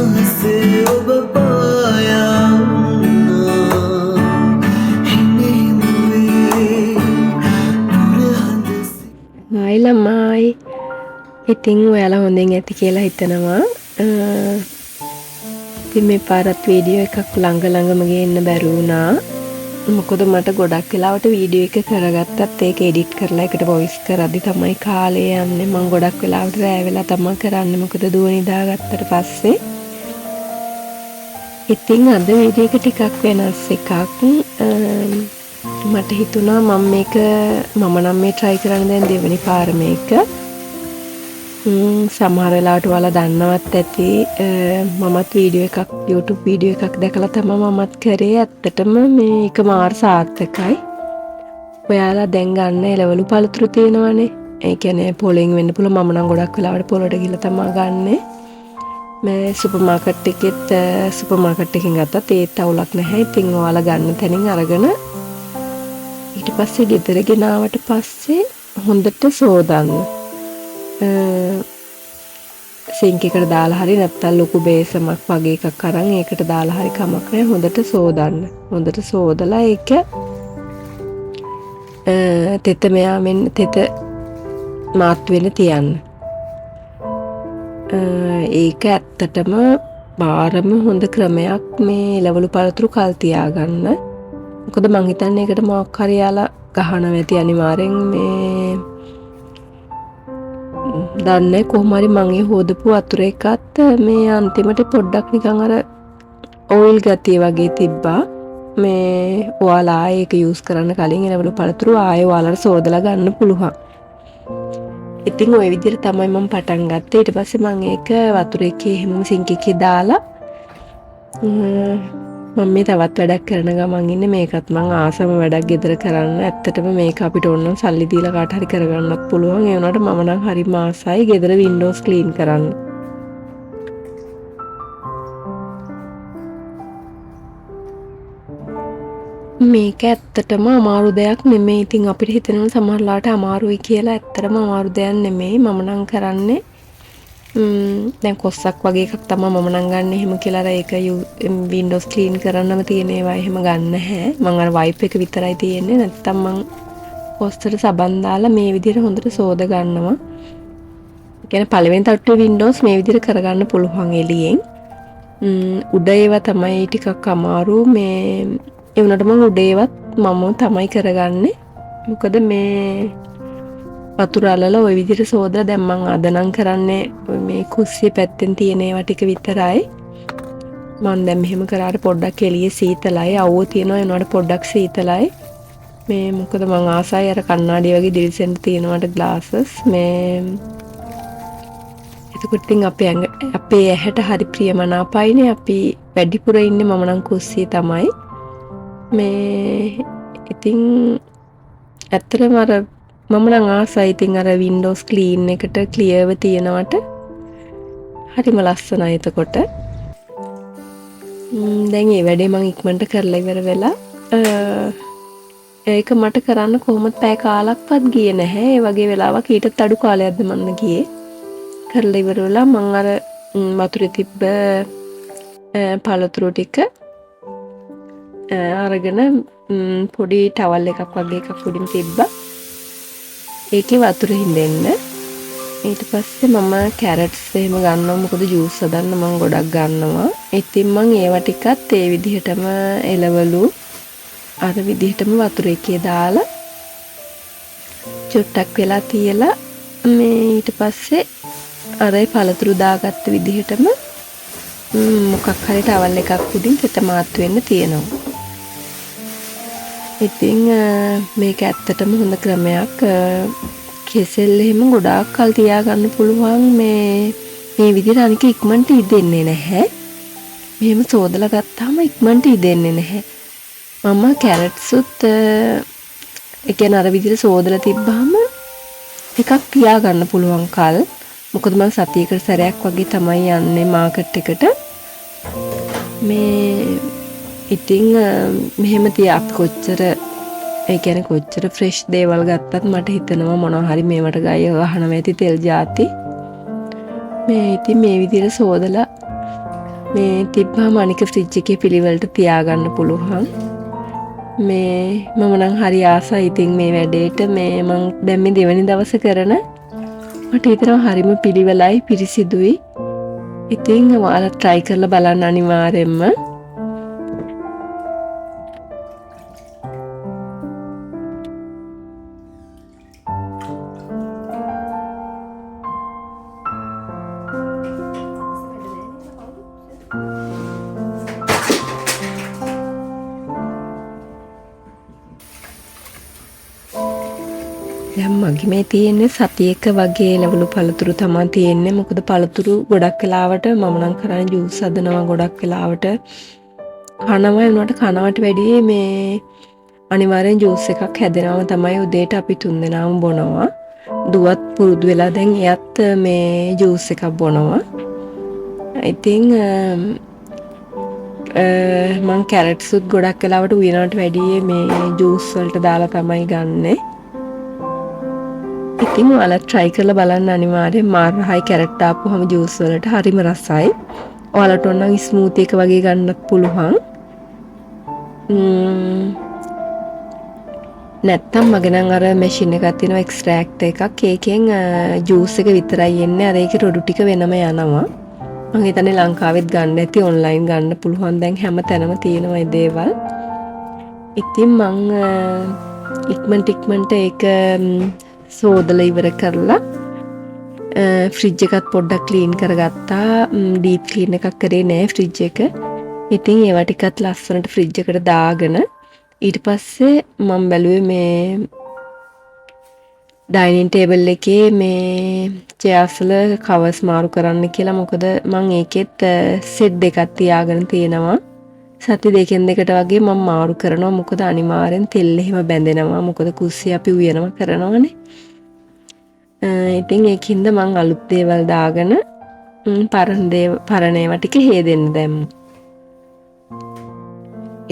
අහසේ ඔබ පායා වුණා හිනෙහිම වේ දුර හඳ. හායි ළමයි. ඉතින් ඔයාලා හොඳින් ඇති කියලා හිතනවා. ඉතින් මේ පාරත් වීඩියෝ එකක් ළඟ ළඟම ගේන්න බැරි වුණා. මොකද මට ගොඩක් වෙලාවට වීඩියෝ එක කරගත්තත් ඒක එඩිට් කරලා එකට වොයිස් කරද්දි තමයි කාලය යන්නේ. මං ගොඩක් වෙලාවට රෑ වෙලා තමා කරන්නේ. මොකද දුව නිදාගත්තට පස්සේ. ඉතින් අද වීඩියෝ එක ටිකක් වෙනස් එකක්. මට හිතුණා මම නම් මේ try කරන්න දැන් දෙවෙනි පාර මේක. සමහර වෙලාවට ඔයාලා දන්නවත් ඇති. මමත් වීඩියෝ එකක්, YouTube video එකක් දැකලා තමයි මමත් කරේ. ඇත්තටම මේක මාර සාර්ථකයි. ඔයාලා දැන් ගන්න එළවලු පළතුරු තියෙනවනේ. ඒ කියන්නේ පොලෙන් වෙන්න පුළුවන්. මම නම් ගොඩක් වෙලාවට පොළට ගිහලා තමා ගන්නෙ. මේ සුපර් මාකට් එකෙත්, සුපර් මාකට් එකෙන් ගත්තත් ඒත් අවුලක් නැහැ. ඉතින් ඔයාලා ගන්න තැනින් අරගෙන ඊට පස්සේ ගෙදර ගෙනාවට පස්සේ හොඳට සෝදන්න. සිංක් එකට දාලා හරි නැත්නම් ලොකු බේසමක් වගේ එකක් අරන් ඒකට දාලා හරි කමක් නැහැ. හොඳට සෝදන්න. හොඳට සෝදලා ඒක, තෙත මෙයාමෙන් තෙත මාත් වෙන්න තියන්න. ඒක ඇත්තටම බාරම හොඳ ක්‍රමයක් මේ එළවලු පළතුරු කල් තියාගන්න. මොකද මං හිතන්නේ ඒකට මොකක් හරි යාලා ගහනවා ඇති අනිවාර්යෙන්. මේ දන්නේ කොහොම හරි මං ඒ හොදපු වතුර එකත් මේ අන්තිමට පොඩ්ඩක් නිකන් අර ඔයිල් ගතිය වගේ තිබ්බා. මේ ඔයාලා ආයේ ඒක යූස් කරන්න කලින් එළවලු පළතුරු ආයේ ඔයාලට සෝදලා ගන්න පුළුවන්. ඉතින් ඔය විදිහට තමයි මං පටන් ගත්තේ. ඊට පස්සේ මං ඒක වතුර එකේ එහෙමම සිංක් එකේ දාලා, මං මේ තවත් වැඩක් කරන ගමන් ඉන්නේ. මේකත් මං ආසම වැඩක් ගෙදර කරන්න. ඇත්තටම මේක අපිට ඕන නම් සල්ලි දීලා කාට හරි කරගන්නත් පුළුවන්. ඒ වුණාට මම නම් හරිම ආසයි ගෙදර වින්ඩෝස් ක්ලීන් කරන්න. මේක ඇත්තටම අමාරු දෙයක් නෙමෙයි. ඉතින් අපිට හිතෙනවා සමහරලාට අමාරුයි කියලා. ඇත්තටම අමාරු දෙයක් නෙමෙයි. මම නම් කරන්නේ, දැන් කොස්සක් වගේ එකක් තමයි මම නම් ගන්න එහෙම කියලා. අර ඒක වින්ඩෝස් ක්ලීන් කරන්නම තියෙන ඒවා එහෙම ගන්න නැහැ. මං අර වයිප් එක විතරයි තියෙන්නේ. නැත්තම් මං කොස්සට සබන් දාලා මේ විදිහට හොඳට සෝද ගන්නවා. ඒ කියන්නේ පළවෙනි තට්ටුවේ වින්ඩෝස් මේ විදිහට කරගන්න පුළුවන් එළියෙන්. උඩ ඒවා තමයි ටිකක් අමාරු. මේ ඒ වුණාට මං උඩ ඒවත් මම තමයි කරගන්නේ. මොකද මේ වතුර අලලා ඔය විදිහට සෝදලා දැන් මං අද නම් කරන්නේ ඔය මේ කුස්සිය පැත්තෙන් තියෙන ඒවා ටික විතරයි. මං දැන් මෙහෙම කරාට පොඩ්ඩක් එළිය සීතලයි, අවුව තියෙනවා, ඒ වුණාට පොඩ්ඩක් සීතලයි. මේ මොකද මං ආසයි අර කණ්ණාඩිය වගේ දිලිසෙන්න තියෙනවට ග්ලාසස්. මේ එතකොට ඉතින් අපේ ඇඟ, අපේ ඇහැට හරි ප්‍රියමනාපයිනේ. අපි වැඩිපුර ඉන්නේ මම නම් කුස්සියේ තමයි. මේ ඉතින් ඇත්තටම අර මම නම් ආසයි ඉතින් අර වින්ඩෝස් ක්ලීන් එකට ක්ලියර්ව තියෙනවට හරිම ලස්සනයි එතකොට. දැන් මේ වැඩේ මං ඉක්මනට කරලා ඉවර වෙලා, ඒක මට කරන්න කොහොමද පැය කාලක්වත් ගියේ නැහැ. ඒ වගේ වෙලාවක් ඊටත් අඩු කාලයක්ද මන්න ගියේ. කරලා ඉවර වෙලා මං අර, වතුරේ තිබ්බ, පළතුරු ටික, අරගෙන, පොඩි ටවල් එකක් වගේ එකක් උඩින් තිබ්බා. ඒකේ වතුර හින්දෙන්න. ඊට පස්සේ මම කැරට්ස් එහෙම ගන්නවා. මොකද ජූස් හදන්න මං ගොඩක් ගන්නවා. ඉතින් මං ඒවා ටිකත් ඒ විදිහටම එළවලු අර විදිහටම වතුර එකේ දාලා චුට්ටක් වෙලා තියලා මේ ඊට පස්සේ අර ඒ පළතුරු දාගත්ත විදිහටම, මොකක් හරි ටවල් එකක් උඩින් තෙත මාත්තු වෙන්න තියෙනවා. ඉතින්, මේක ඇත්තටම හොඳ ක්‍රමයක්. කෙසෙල් එහෙම ගොඩාක් කල් තියාගන්න පුළුවන් මේ විදිහට. අනික ඉක්මනට ඉදෙන්නේ නැහැ. මෙහෙම සෝදලා ගත්තාම ඉක්මනට ඉදෙන්නේ නැහැ. මම කැරට්සුත්, ඒ කියන්නේ අර විදිහට සෝදලා තිබ්බහම ටිකක් තියාගන්න පුළුවන් කල්. මොකද මං සතියකට සැරයක් වගේ තමයි යන්නේ මාකට් එකට. මේ ඉතින්, මෙහෙම තියා අපි කොච්චර, ඒ කියන්නේ කොච්චර ෆ්‍රෙෂ් දේවල් ගත්තත් මට හිතෙනවා මොනවා හරි මේවට ගය ගහනවා ඇති තෙල් ජාති. මේ ඉතින් මේ විදිහට සෝදලා මේ තිබ්බාම අනික ෆ්‍රිජ් එකේ පිළිවෙලට තියාගන්න පුළුවන්. මේ මම නම් හරි ආසයි ඉතින් මේ වැඩේට. මේ මං දැන් මේ දෙවෙනි දවස කරන මට හිතෙනවා හරිම පිළිවෙලයි පිරිසිදුයි. ඉතින් ඔයාලා try කරලා බලන්න අනිවාර්යෙන්ම. දැන් මගේ මේ තියෙන්නේ සතියක වගේ එළවලු පළතුරු තමා තියෙන්නේ. මොකද පළතුරු ගොඩක් වෙලාවට මම නම් කරන්නේ ජූස් හදනවා ගොඩක් වෙලාවට. කනවා ඒ වුණාට කනවට වැඩිය මේ අනිවාර්යෙන් ජූස් එකක් හැදෙනවම තමයි උදේට අපි තුන්දෙනාම බොනවා. දුවත් පුරුදු වෙලා දැන් එයත් මේ ජූස් එකක් බොනවා. ඉතින් මං කැරට්සුත් ගොඩක් වෙලාවට උයනවට වැඩිය මේ ජූස් වලට දාලා තමයි ගන්නෙ. ඉතින් ඔයාලා try කරලා බලන්න අනිවාර්යෙන්. මාර රහයි කැරට් ආපුවම ජූස් වලට හරිම රසයි. ඔයාලට ඕන නම් ස්මූති එක වගේ ගන්නත් පුළුවන්. නැත්තම් මගේ නම් අර මැෂින් එකක් තියෙනවා එක්ස්ට්‍රැක්ට් එකක්. ඒකෙන් ජූස් එක විතරයි එන්නේ. අර ඒකේ රොඩු ටික වෙනම යනවා. මං හිතන්නේ ලංකාවෙත් ගන්න ඇති, ඔන්ලයින් ගන්න පුළුවන්. දැන් හැම තැනම තියෙනවා මේ දේවල්. ඉතින් මං ඉක්මනට ඉක්මනට ඒක සෝදලා ඉවර කරලා ෆ්‍රිජ් එකත් පොඩ්ඩක් ක්ලීන් කරගත්තා. ඩීප් ක්ලීන් එකක් කරේ නෑ ෆ්‍රිජ් එක. ඉතින් ඒවා ටිකත් ලස්සනට ෆ්‍රිජ් එකට දාගෙන ඊට පස්සේ මං බැලුවේ මේ ඩයිනින් ටේබල් එකේ මේ චෙයාර්ස් වල කවර්ස් මාරු කරන්න කියලා. මොකද මං ඒකෙත් සෙට් දෙකක් තියාගෙන තියෙනවා. සති දෙකෙන් දෙකට වගේ මං මාරු කරනවා. මොකද අනිවාර්යෙන් තෙල් එහෙම බැඳෙනවා. මොකද කුස්සිය අපි උයනවා කරනවනේ. ඉතින් ඒකින්ද මං අලුත් දේවල් දාගෙන පරණ ඒවා ටික හේදෙන්න දැම්මා.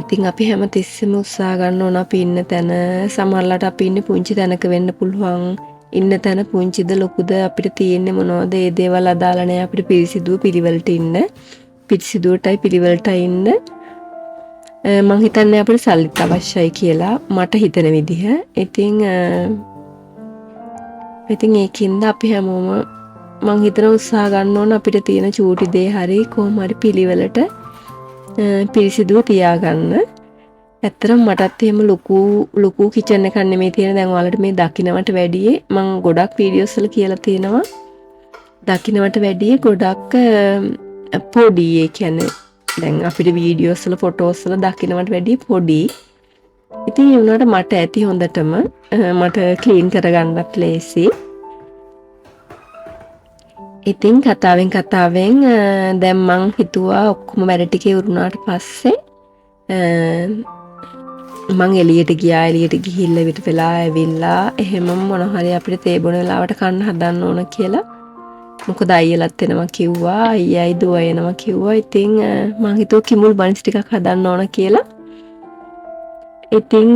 ඉතින් අපි හැම තිස්සෙම උත්සාහ ගන්න ඕන අපි ඉන්න තැන. සමහරලාට අපි ඉන්නේ පුංචි තැනක වෙන්න පුළුවන්. ඉන්න තැන පුංචිද ලොකුද අපිට තියෙන්නේ මොනවද ඒ දේවල් අදාළ නෑ. අපිට පිරිසිදුව පිළිවෙලට ඉන්න. පිරිසිදුවටයි පිළිවෙලටයි ඉන්න. මං හිතන්නේ අපිට සල්ලිත් අවශ්‍යයි කියලා මට හිතෙන විදිහ. ඉතින් ඒකින්ද අපි හැමෝම මං හිතන උත්සාහ ගන්න ඕන අපිට තියෙන චූටි දේ හරි කොහොම හරි පිළිවෙලට පිරිසිදුව තියාගන්න. ඇත්තටම මටත් එහෙම ලොකු කිචන් එකක් නෙමෙයි තියෙන්නේ. දැන් ඔයාලට මේ දකින්නට වැඩියේ මං ගොඩක් වීඩියෝස් වල කියලා තියෙනවා. දකින්නට වැඩියේ ගොඩක් පොඩි. ඒ කියන්නේ දැන් අපිට වීඩියෝස් වල ෆොටෝස් වල දකින්නට වැඩිය පොඩි. ඉතින් ඒ වුණාට මට ඇති හොඳටම මට ක්ලීන් කරගන්නත් ලේසි. ඉතින් කතාවෙන් කතාවෙන් දැන් මං හිතුවා ඔක්කොම වැඩ ටික ඉවරුණාට පස්සේ මං එළියට ගියා. එළියට ගිහිල්ලා ඉවර වෙලා ඇවිල්ලා එහෙමම මොන හරි අපිට තේ බොන වෙලාවට කන්න හදන්න ඕන කියලා. මොකද අයියලත් එනවා කිව්වා, අයියයි දුව එනවා කිව්වා. ඉතින් මං හිතුවා කිමුල් බනිස් ටිකක් හදන්න ඕන කියලා. ඉතින්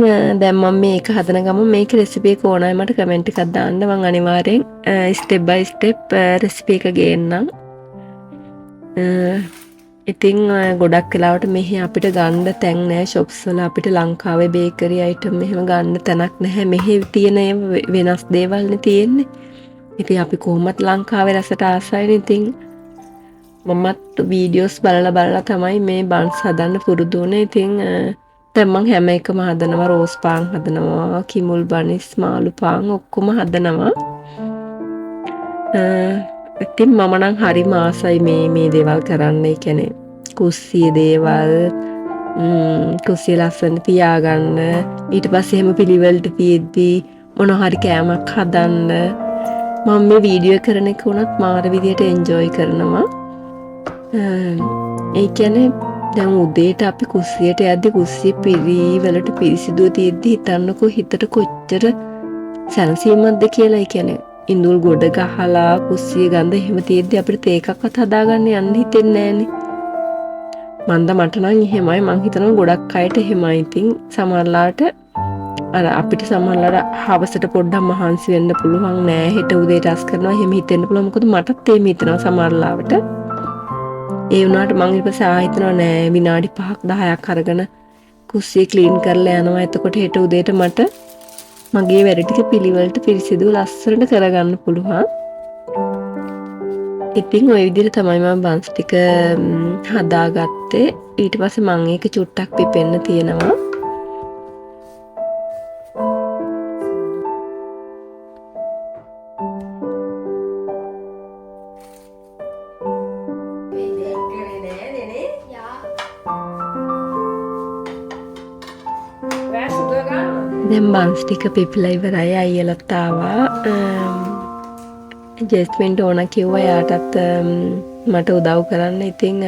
දැන් මම මේක හදන ගමන් මේක රෙසිපි එක ඕන අය මට කමෙන්ට් එකක් දාන්න. මං අනිවාර්යෙන් ස්ටෙප් බයි ස්ටෙප් රෙසිපි එක ගේන්නම්. ඉතින් ගොඩක් වෙලාවට මෙහි අපිට ගන්න තැන් නෑ. ෂොප්ස් වල අපිට ලංකාවේ බේකරි අයිටම් එහෙම ගන්න තැනක් නැහැ. මෙහි තියෙන ඒවා වෙනස් දේවල්නේ තියෙන්නේ. ඉතින් අපි කොහොමත් ලංකාවේ රසට ආසයිනේ. ඉතින් මමත් වීඩියෝස් බලලා බලලා තමයි මේ බන්ස් හදන්න පුරුදු වුණේ. ඉතින් දැන් මං හැම එකම හදනවා. රෝස් පාන් හදනවා, කිමුල් බනිස්, මාළු පාන් ඔක්කොම හදනවා. ඉතින් මම නම් හරිම ආසයි මේ දේවල් කරන්න. ඒ කියන්නේ කුස්සිය දේවල්, කුස්සිය ලස්සන තියාගන්න, ඊට පස්සේ එහෙම පිළිවෙලට තියෙද්දි මොන හරි කෑමක් හදන්න. මම මේ වීඩියෝ කරන එක වුණත් මාර විදියට එන්ජොයි කරනවා. ඒ කියන්නේ දැන් උදේට අපි කුස්සියට යද්දි කුස්සිය පිළිවෙලට පිරිසිදුව තියෙද්දි හිතන්නකෝ හිතට කොච්චර සැනසීමක්ද කියලා. ඒ කියන්නේ ඉඳුල් ගොඩ ගහලා කුස්සිය ගඳ එහෙම තියෙද්දි අපිට තේ එකක්වත් හදාගන්න යන්න හිතෙන්නේ නෑනේ. මන්ද මට නම් එහෙමයි. මං හිතනවා ගොඩක් අයට එහෙමයි. ඉතින් සමහරලාට අර අපිට සමහරලාට හවසට පොඩ්ඩක් මහන්සි වෙන්න පුළුවන් නෑ, හෙට උදේට අස් කරනවා එහෙම හිතෙන්න පුළුවන්. මොකද මටත් එහෙම හිතෙනවා සමහරලාවට. ඒ වුණාට මං ඊට පස්සේ ආයෙ හිතනවා නෑ විනාඩි 5ක් 10ක් අරගෙන කුස්සිය ක්ලීන් කරලා යනවා. එතකොට හෙට උදේට මට මගේ වැඩ ටික පිළිවෙලට පිරිසිදුව ලස්සනට කරගන්න පුළුවන්. ඉතින් ඔය විදිහට තමයි මම බන්ස් ටික හදාගත්තේ. ඊට පස්සේ මං ඒක චුට්ටක් පිපෙන්න තියෙනවා. දැන් බන්ස් ටික පිපිලා ඉවරයි. අයියලත් ආවා. ජෙස්මින්ට ඕන කිව්වා එයාටත් මට උදව් කරන්න. ඉතින්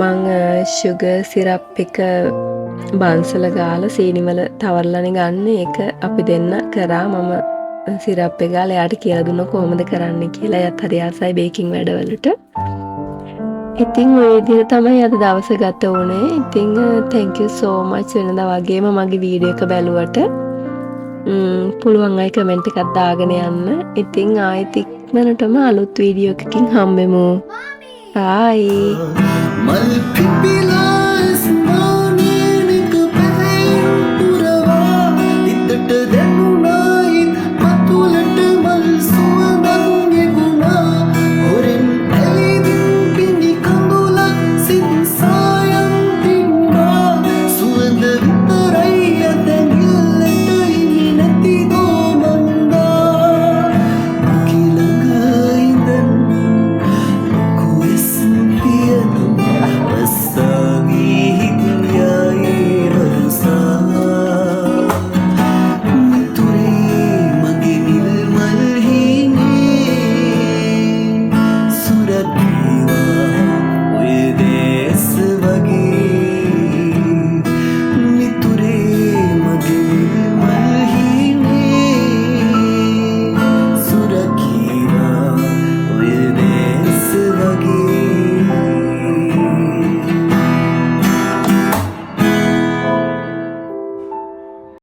මං ෂුගර් සිරප් එක බන්සල ගාලා සීනිවල තවරලානේ ගන්න. ඒක අපි දෙන්න කරා. මම සිරප් එක ගාලා එයාට කියලා දුන්නා කොහොමද කරන්න කියලා. එයාත් හරි ආසයි බේකින් වැඩවලට. ඉතින් ඔය විදිහට තමයි අද දවස ගත වුණේ. ඉතින් thank you so much වෙනදා වගේම මගේ වීඩියෝ එක බැලුවට. පුළුවන් අය කමෙන්ට් එකක් දාගෙන යන්න. ඉතින් ආයෙත් ඉක්මනටම අලුත් වීඩියෝ එකකින් හම්බෙමු. Bye. මල් පිපිලා.